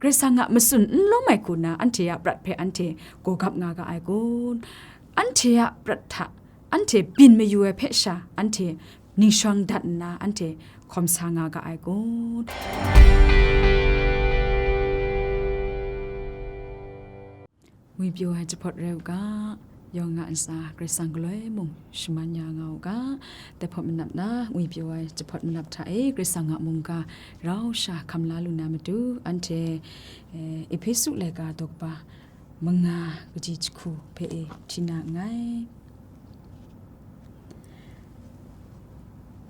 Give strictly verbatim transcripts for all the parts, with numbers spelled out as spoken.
Karai Kasang a matsun n lawm ai hku na anhte a prat hpe anhte gawgap nga ga ai kun? Anhte a prat hta anhte byin mayu ai hpe sha anhte ningshawng dat nna anhte hkawm sa nga ga ai kun? Ngwipyaw ai jahpawt rai u ga, yawng a ntsa Karai Kasang galoi mung shaman ya nga u ga, dai hpawt manap na ngwipyaw ai jahpawt manap hta e Karai Kasang a mungga rau sha hkam la lu na matu, anhte, eh, Ehpesu laika daw kaba manga kaji jahku hpe e hti na nngai.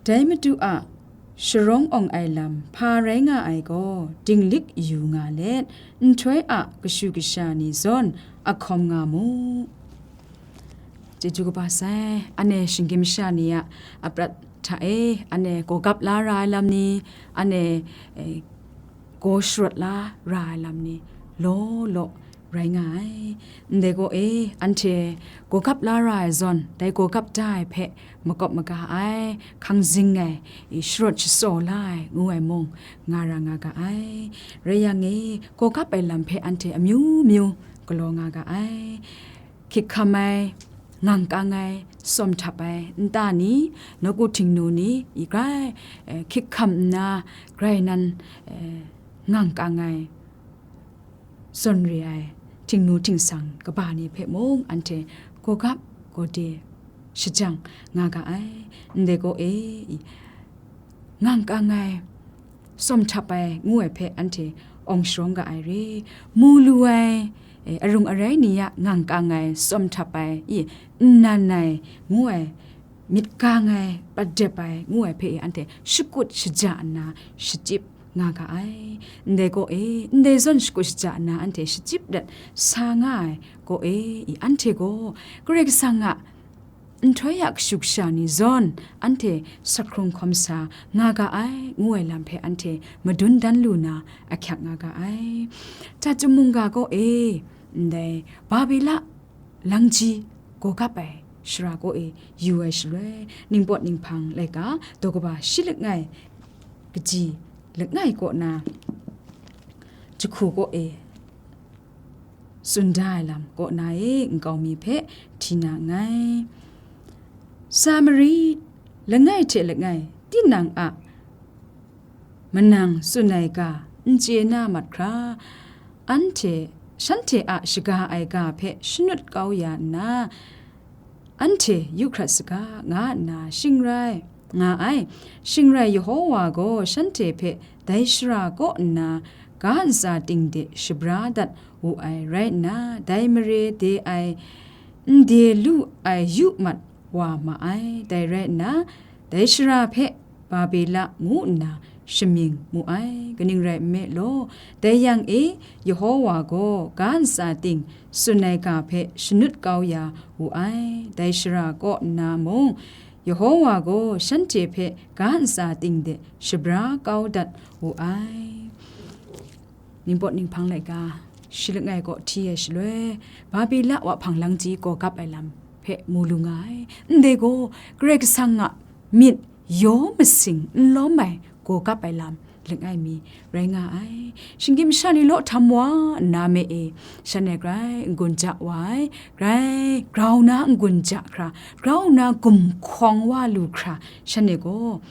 Dai Madu a sharawng awng ai lam hpa rai nga ai gaw, dinglik yu nga let, nhtoi a kashu kasha ni zawn a hkawm nga mu. Chyeju kaba sai, anhte shinggyim masha ni a aprat hta e, anhte gawgap la ra ai lam ni, anhte, eh, gaw sharawt la ra ai lam ni, law law rai nga ai. Ndai gaw e, anhte gawgap la ra ai zawn, dai gawgap da ai hpe makawp maga ai, hkang zing ai, i sharawt shasaw la ai, ngu ai mung, nga ra nga ga ai. Rai yang e, gawgap ai lam hpe anhte amyu myu galaw nga ga ai. Hkyik hkam ai, ngang kang ai, tsawm htap ai, nta ni, nawku htingnu ni, i grai, eh, hkyik hkam nna, grai nan, eh, ngang kang ai, zawn re ai, htingnu htingsang kaba ni hpe mung anhte gawgap gawde shajang nga ga ai. Ndai gaw e, i, ngang kang ai, tsawm htap ai ngu ai hpe anhte awng sharawng ga ai re. Mu lu ai, e, arung arai ni a ngang kang ai, tsawm htap ai, i, nnan ai ngu ai, myit gang ai, pat dep ai ngu ai hpe e anhte shakut shaja nna shachyip nga ga ai. Ndai gaw e, ndai zawn shakut shaja nna anhte shachyip dat sa nga ai gaw e, i, anhte gaw Karai Kasang a nhtoi a kashu kasha ni zawn anhte sakhkrung hkawm sa nga ga ai, ngu ai lam hpe anhte madun dan lu na ahkyak nga ga ai. Tat chyum mungga gaw e, ndai Babila langji gawgap ai shara kaw e yu ai shaloi, ningpawt ninghpang laika daw kaba shi langai kaji langai kaw na jahku kaw e tsun da ai lam kaw na e nkau mi hpe hti na nngai. Samari langai hte langai tinang a manang tsun ai ga n chye na mat hkra, anhte, shanhte a shaga ai ga hpe shanut kau ya nna, anhte yu hkrat saga, nga nna shing rai nga ai. Shing rai Yehowa gaw shanhte hpe dai shara kaw nna ga ntsa ting de shabra dat wu ai rai nna, dai mare de ai, n de lu ai yu mat wa ma ai. Dai rai nna, dai shara hpe Babila ngu nna shamying mu ai. Kaning rai nme law, dai yang e, Yehowa gaw ga ntsa ting tsun ai ga hpe shanut kau ya wu ai. Dai shara kaw nna mung, Yehowa gaw shanhte hpe ga ntsa ting de shabra kau dat wu ai. Ningpawt ninghpang laika shi langai kaw hti ai shaloi, Babila wahpang langji gawgap ai lam hpe mu lu nga ai. Ndai gaw, Karai Kasang a myit yaw masing n lawm ai gawgap ai lam langai mi rai nga ai. Shinggyim masha ni law htam wa nna me e, shanhte grai n-gun ja wa ai, grai grau na n-gun ja hkra, grau na gumhkawng wa lu hkra, shanhte gaw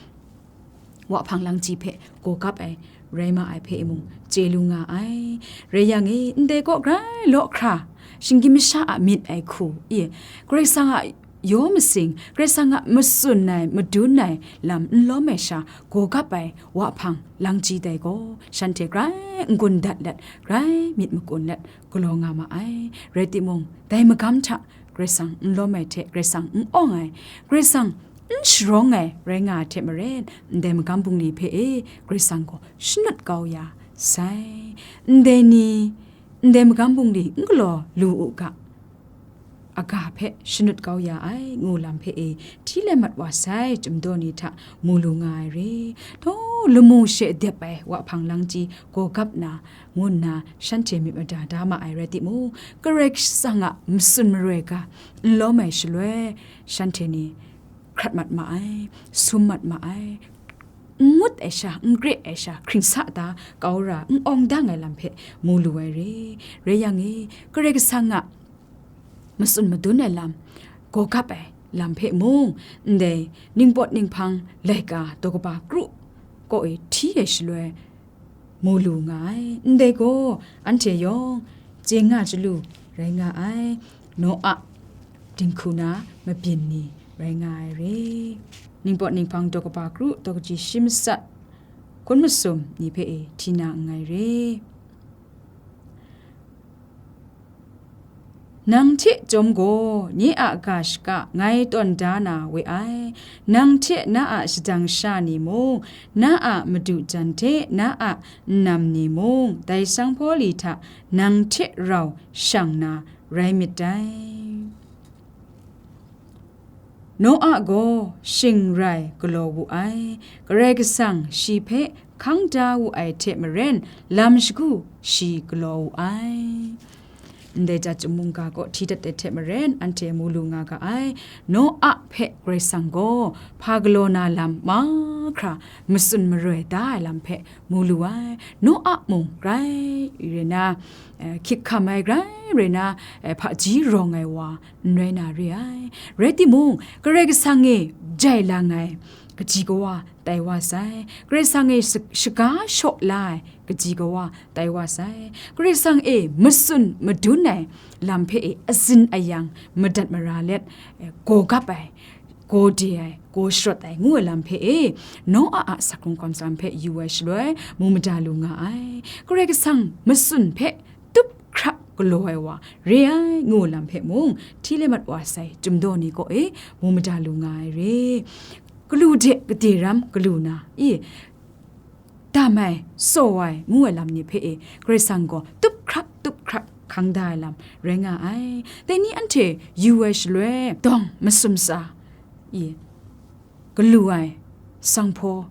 wahpang langji hpe gawgap ai rai ma ai hpe mung chye lu nga ai. Rai yang e, ndai kaw grai law hkra, shinggyim masha a myit ai hku, i, Karai Kasang a yaw masing, Karai Kasang a matsun ai, madun ai lam n lawm ai sha, gawgap ai wahpang langji dai gaw, shanhte grai n-gun dat let, grai myit makun let galaw nga ma ai. Rai timung, dai magam hta Karai Kasang n lawm ai hte Karai Kasang n awng ai, Karai Kasang n sharawng ai rai nga ai hte maren, ndai magam bungli hpe e Karai Kasang gaw shanut kau ya sai. Ndai ni, ndai magam bungli n galaw lu u ga, aga hpe shanut kau ya ai, ngu lam hpe e hti lai mat wa sai, chyum daw ni hta mu lu nga ai re. Daw lamu she dep ai wahpang langji gawgap na, ngu nna shanhte myit mada da ma ai rai timung, Karai Kasang a matsun maroi ga n lawm ai shaloi, shanhte ni hkrat mat ma ai, sum mat ma ai, n ngut ai sha, n gre ai sha, hkring sa da kau ra, n awng dang ai lam hpe mu lu ai re. Rai yang e, Karai Kasang a matsun madun ai lam, gawgap ai lam hpe mung, ndai ningpawt ninghpang laika daw kaba kru kaw e hti ai shaloi, mu lu nga ai. Ndai gaw, anhte yawng chye nga chyalu rai nga ai, Noa dinghku na mabyin ni rai nga ai re. Ningpawt ninghpang daw kaba kru, daw kaji shi matsat, hkun masum ni hpe e hti na nngai re. Nang hte chyawm gaw, nye a ga shaka ngai tawn da na we ai. Nang hte na a shadang sha ni mung, na a madu jan hte na a nnam ni mung, dai sanghpaw li hta nang hte rau shang na rai myit dai. Noa gaw shing rai galaw wu ai. Karai Kasang shi hpe hkang da wu ai hte maren, lam shagu shi galaw wu ai. Ndai jat chyum mungga kaw hti dat ai hte maren, anhte mu lu nga ga ai. Noa hpe Karai Kasang gaw hpa galaw na lam mahkra matsun maroi da ai lam hpe mu lu ai. Noa mung grai re na, eh, hkyik hkam ai, grai re na, eh, hpaji rawng ai wa n rai na re ai. Rai timung, Karai Kasang e jai lang ai kaji kawa tai wa sai. Karai Kasang e sh-, shaga shaw la ai kaji kawa tai wa sai. Karai Kasang e matsun madun ai lam hpe e azin ayang madat mara let, eh, gaw gap ai, gaw de ai, gaw sharawt ai ngu ai lam hpe e, Noa a sakrung kawm salam hpe yu ai shaloi, mu mada lu nga ai. Karai Kasang matsun hpe tup hkrap galaw ai wa re ai ngu ai lam hpe mung, hti le mat wa sai, Chyum daw ni kaw e mu mada lu nga ai re. Galu de gade ram galu na, i, dam ai, saw ai, ngu ai lam ni hpe e, Karai Kasang gaw tup hkrap, tup hkrap hkang da ai lam rai nga ai. Dai ni anhte yu ai shaloi, dawng masum tsa, i, galu ai sanghpaw,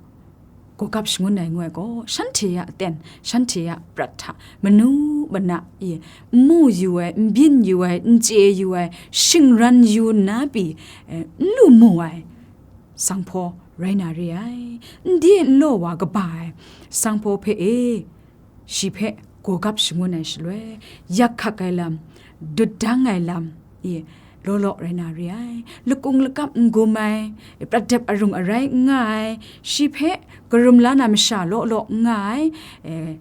gawgap shangun ai ngu ai gaw, shanhte a aten, shanhte a prat hta manu mana, i, n mu yu ai, n byin yu ai, n chye yu ai, shingran yu nna pyi, eh, n lu mu ai sanghpaw rai na re ai. N de n law wa kaba ai sanghpaw hpe e, shi hpe gawgap shangun ai shaloi, yak hkak ai lam, dut dang ai lam, i, law law rai na re ai. Lakung lakap n gum ai, prat dep arung arai n nga ai, shi hpe karum la na masha law law n nga ai, e,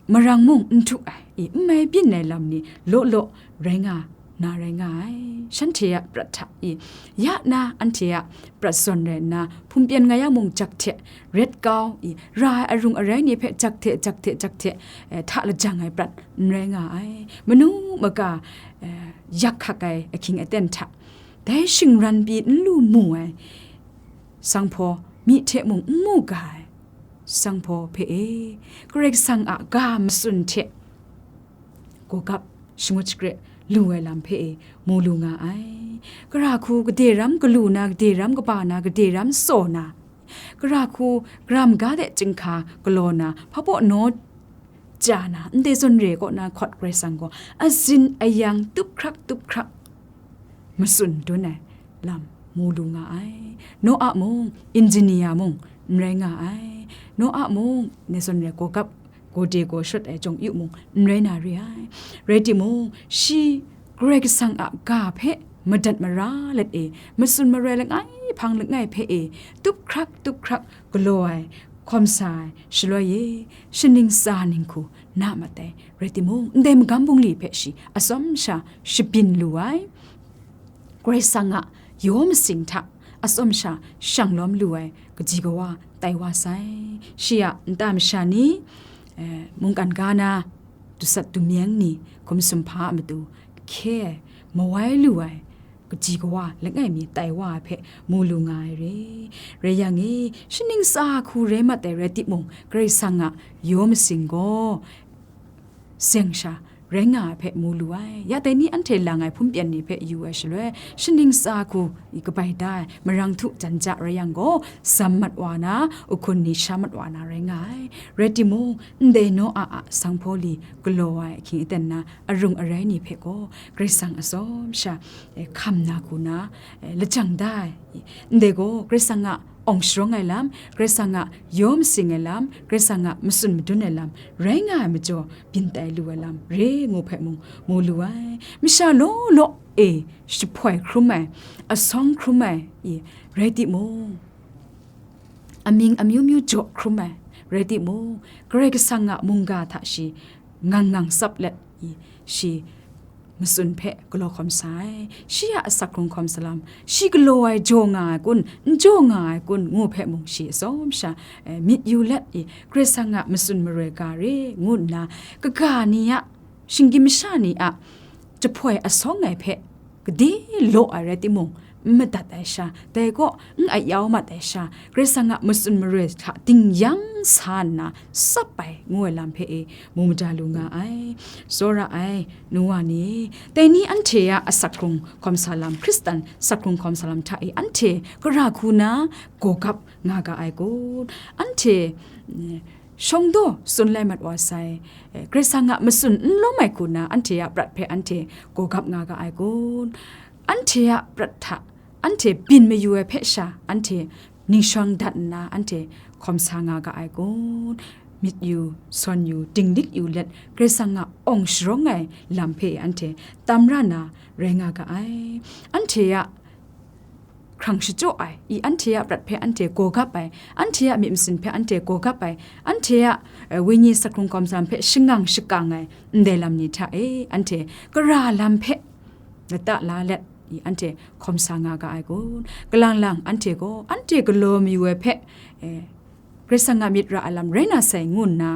marang mung n htuk ai, i, n mai byin ai lam ni law law rai nga na rai nga ai. Shanhte a prat hta, i, ya na anhte a prat zawn rai nna, hpungpyan nga yang mung jak hte ret kau, i, ra ai arung arai ni hpe jak hte, jak hte, jak hte, eh, hta lajang ai prat n rai nga ai. Manu maga, eh, yak hkak ai ahkying aten hta, dai shingran pyi n lu mu ai sanghpaw, myi hte mung n mu ga ai sanghpaw hpe e, Karai Kasang a ga matsun hte gawgap shangut shakre lu ai lam hpe e mu lu nga ai. Gara hku gade ram galu na, gade ram kaba na, gade ram saw na, gara hku gara maga de chyinghka galaw na, hpa baw naw ja na, ndai zawn re kaw na hkawt Karai Kasang gaw azin ayang tup hkrak tup hkrak matsun dun ai lam mu lu nga ai. Noa mung, engineer mung n rai nga ai. Noa mung, ndai zawn re gawgap, gawde gawshut ai jawng yu mung n rai na re ai. Rai timung, shi Karai Kasang a ga hpe madat mara let e, matsun maroi langai hpang langai hpe e, tup hkrak, tup hkrak galaw ai, hkawm sa ai, shaloi e, shaning tsa ninghku na mat ai. Rai timung, ndai magam bungli hpe shi atsawm sha shabyin lu ai. Karai Kasang a yaw masing hta atsawm sha shang lawm lu ai kaji kawa tai wa sai. Shi a nta masha ni, eh, mungkan ga na, dusat dumyeng ni, hkum sumhpa a matu hkye ai, mawai lu ai kaji kawa langai mi tai wa ai hpe mu lu nga ai re. Rai yang e, shaning tsa hku rai mat ai rai timung, Karai Kasang a yaw masing gaw seng sha rai nga ai hpe mu lu ai. Ya dai ni anhte lang ai hpungpyan ni hpe yu ai shaloi, shaning tsa hku i kabai da ai marang htu jan ja rai yang gaw, sam mat wa na, uhkun ni sha mat wa na rai nga ai. Rai timung, ndai Noa a sanghpaw li galaw ai ahkying aten na arung arai ni hpe gaw, Karai Kasang atsawm sha, eh, hkam na hku na, eh, lajang da ai. Ndai gaw, Karai Kasang a awng sharawng ai lam, Karai Kasang a yaw masing ai lam, Karai Kasang a matsun madun ai lam, rai nga ai majaw, byin tai lu ai lam, re ngu hpe mung mu lu ai. Masha law law e jahpoi hkrum ai, asawng hkrum ai, i, rai timung, amying amyu myu jaw hkrum ai, rai timung, Karai Kasang a mungga hta shi ngang ngang tsap let, i, shi matsun hpe galaw hkawm sa ai. Shi a asak hkrung hkawm salam, shi galaw ai jaw nga ai kun, n jaw nga ai kun, ngu hpe mung shi atsawm sha, eh, myit yu let, i, Karai Kasang a matsun maroi ga re, ngu nna, kaga ni a, shinggyim masha ni a jahpoi asawng ai hpe gade law ai rai timung, n madat ai sha, dai kaw n ayau mat ai sha, Karai Kasang a matsun maroi hta ding yang sa nna tsap ai, ngu ai lam hpe e mu mada lu nga ai. Tsawra ai, nu wa ni, dai ni anhte a asak hkrung hkawm sa lam, Hkristan asak hkrung hkawm sa lam hta e anhte gara hku na gawgap nga ga ai kun? Anhte, mm, shawng daw tsun lai mat wa sai, eh, Karai Kasang a matsun n lawm ai hku na anhte a prat hpe anhte gawgap nga ga ai kun? Anhte a prat hta anhte byin mayu ai hpe sha, anhte ningshawng dat nna, anhte hkawm sa nga ga ai kun? Myit yu, sawn yu, dinglik yu let, Karai Kasang a awng sharawng ai lam hpe anhte tam ra na rai nga ga ai. Anhte a hkrang shachyaw ai, i, anhte a prat hpe anhte gawgap ai, anhte a myit masin hpe anhte gawgap ai, anhte a, eh, wenyi asak hkrung hkawm sa lam hpe shangang shakang ai, ndai lam ni hta e, anhte gara lam hpe lata la let, i, anhte hkawm sa nga ga ai kun? Kalang lang anhte gaw, anhte galaw mayu ai hpe, eh, Karai Kasang a myit ra ai lam rai na sai, ngu nna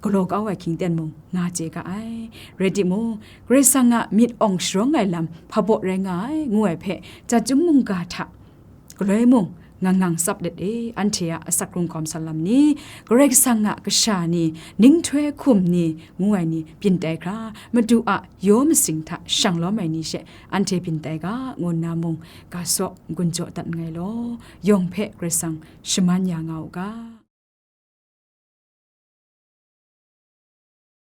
galaw kau ai hkying ten mung nga chye ga ai. Rai timung, Karai Kasang a myit awng sharawng ai lam hpa baw rai nga ai, ngu ai hpe, chyum mungga hta galoi mung ngang ngang tsap let e, anhte a asak hkrung hkawm sa lam ni, Karai Kasang a kasha ni, ninghtoi hkum ni, ngu ai ni byin tai hkra, Madu a yaw masing hta shang lawm ai ni she anhte byin tai ga, ngu nna mung ga saw n-gun jaw dat nngai law, yawng hpe Karai Kasang shaman ya nga u ga.